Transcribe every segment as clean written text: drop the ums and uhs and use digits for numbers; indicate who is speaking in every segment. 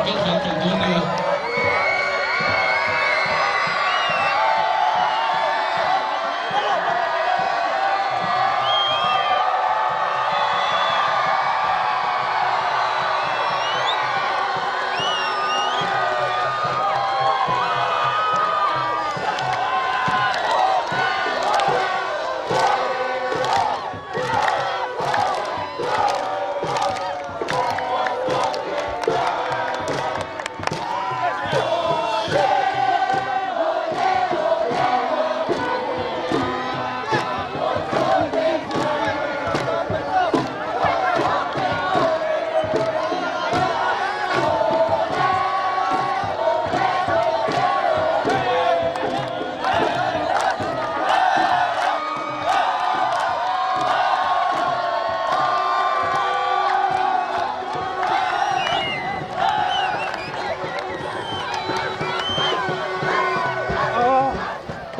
Speaker 1: kal hram tawh dawn nia.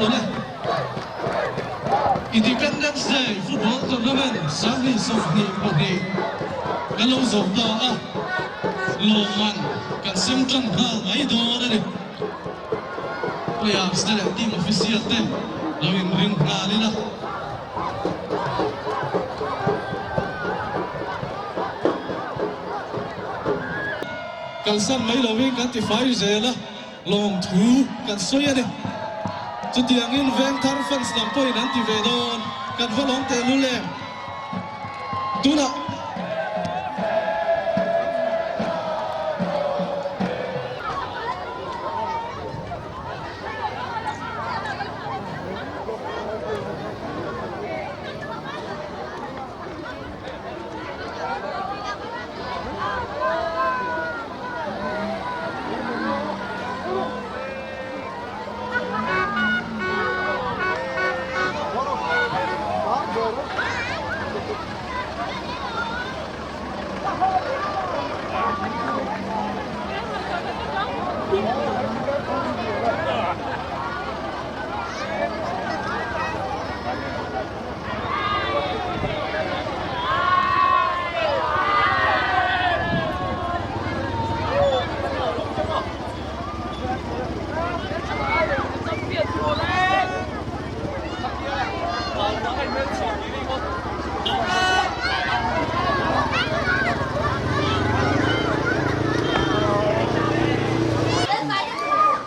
Speaker 1: Awle. Independence Day Football Tournament 2022 kan lo zawh ta a, lawmman kan sem tan nghal mai dawn a ni. Players te leh team official te lo inring nghal ila. Kalsan mai lovin kan tifai zel a, lawmthu kan sawi a ni. Chutiangin Vengthar fans lam pawhin an ti ve dawn, kan va lawm tehlul em? Tunah.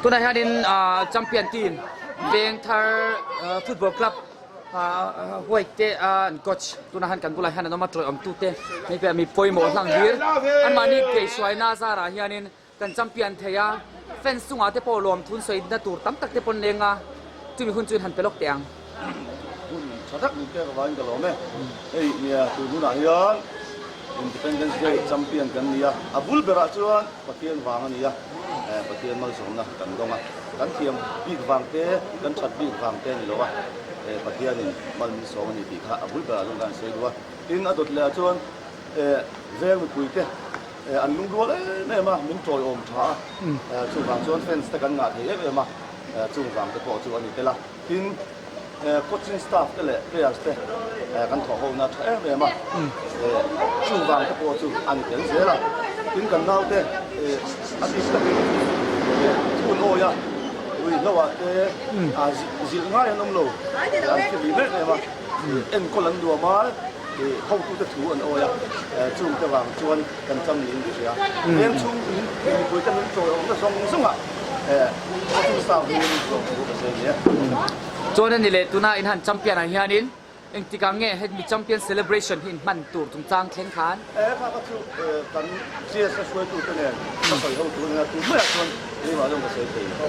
Speaker 2: Tunah hianin champion team Vengthar football club White te an coach tunah hian kan bulah hian an awm a tawih awmtu te hei pawh mi pawimawh hlang hlir anmahni keihruaina zarah hianin Kan champion thei a, fans chungah te pawh lawmthun sawina tur tam tak te pawn leng a, chumi hun chu in han pe lawk teh ang.
Speaker 3: Hun tha tak min pek avangin ka lawm e. Hei nia tun hunah hian Independence Day champion kan ni a, a bul berah chuan Pathian vang a ni a, Pathian malsawmna kan dawng a, kan thiam bik vang te, kan that bik vang te a ni lo a, Pathianin mal min sawm a ni tih kha a bul berah chuan kan sawi duh a. Tin, a dawt lehah chuan veng mipuite An lungrual em em a, min tawiawm tha a, chuvang chuan fans te kan ngah thei em em a, chung vang te pawh chu a ni tel a. Tin, coaching staff te leh players te kan thawh ho na tha em em a, chung vang te pawh chu a ni tel zel a. Tin, kan naute a bik takin phun awi a, ruihhloah te zilh ngai an awm lo, an hre rih em em a, enkawl an nuam a. Hotute thu an awi a, chungte vang chuan kan cham niin ka hria. Veng chhung mipuite min chawiawmna zawng zawngah coaching staff hmingin zawng thu ka sawi nia.
Speaker 2: Chuan a ni leh tuna in han champion ah hianin engtikah nge hemi champion celebration hi in hman tur chungchang thleng khan?
Speaker 3: He kha kha chu kan GS a hruaitute nen ka sawi ho tur ania, tun maiah chuan keimah zawng ka sawi thei lo.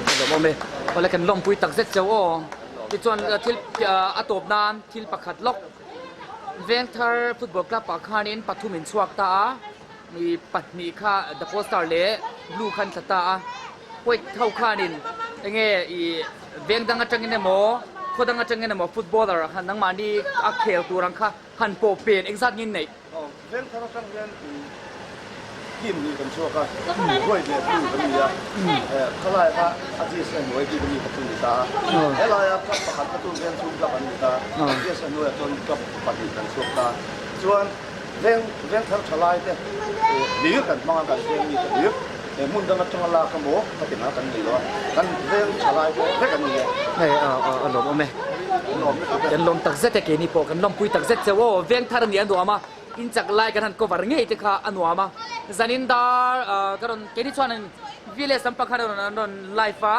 Speaker 2: Ka lawmawm e. Awle kan lawmpui takzet cheu aw. Tichuan thil a tawp nan thil pakhat lawk Vengthar Football Club ah khanin pathum in chhuak ta a, mi pahnih kha The Poster leh Blue khan thla ta a, White ho khanin enge ih veng dang atangin emaw khaw dang atangin emaw footballer han nangmahni a khel tur ang kha han pawh pen engzat nge in neih?
Speaker 3: Vengthar atang hian team hnih kan chhuak a, white leh blue kan ni a, khalai kha a GSA hnuai bik ami kha chu ni ta a, helaia club pakhat kha chu Vengchhung club an ni ta, GSA hnuaiah chuan club pahnih kan chhuak ta, chuan. Veng veng thar tha lai te hlir kan hmang a, kan veng mi te hlir he hmun dang atanga lak emaw ka ti nghal kan nei lo a, kan veng tha lai te vek an ni e.
Speaker 2: Hei a a lawmawm e.
Speaker 3: Kan lawm lutuk e.
Speaker 2: Kan lawm tak zet e keini pawh kan lawmpui tak zet cheu aw veng thar a nih a nuam a, in chak lai kan han cover ngei te kha a nuam a, zanin dar ka rawn keini chuan village lampang khan an rawn live a.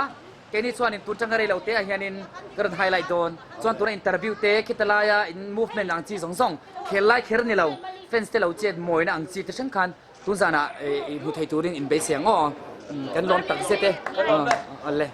Speaker 2: Keini chuanin tun tanga rei lo te ah hianin ka rawn highlight dawn. Chuan tuna interview te khita laia in movement ang chi zawng zawng, khel lai kher ni lo, fans te lo chet mawina ang chi te thleng khan tun zanah i hmu thei turin in beisei ang aw. Kan lawm tak zet e. Awle.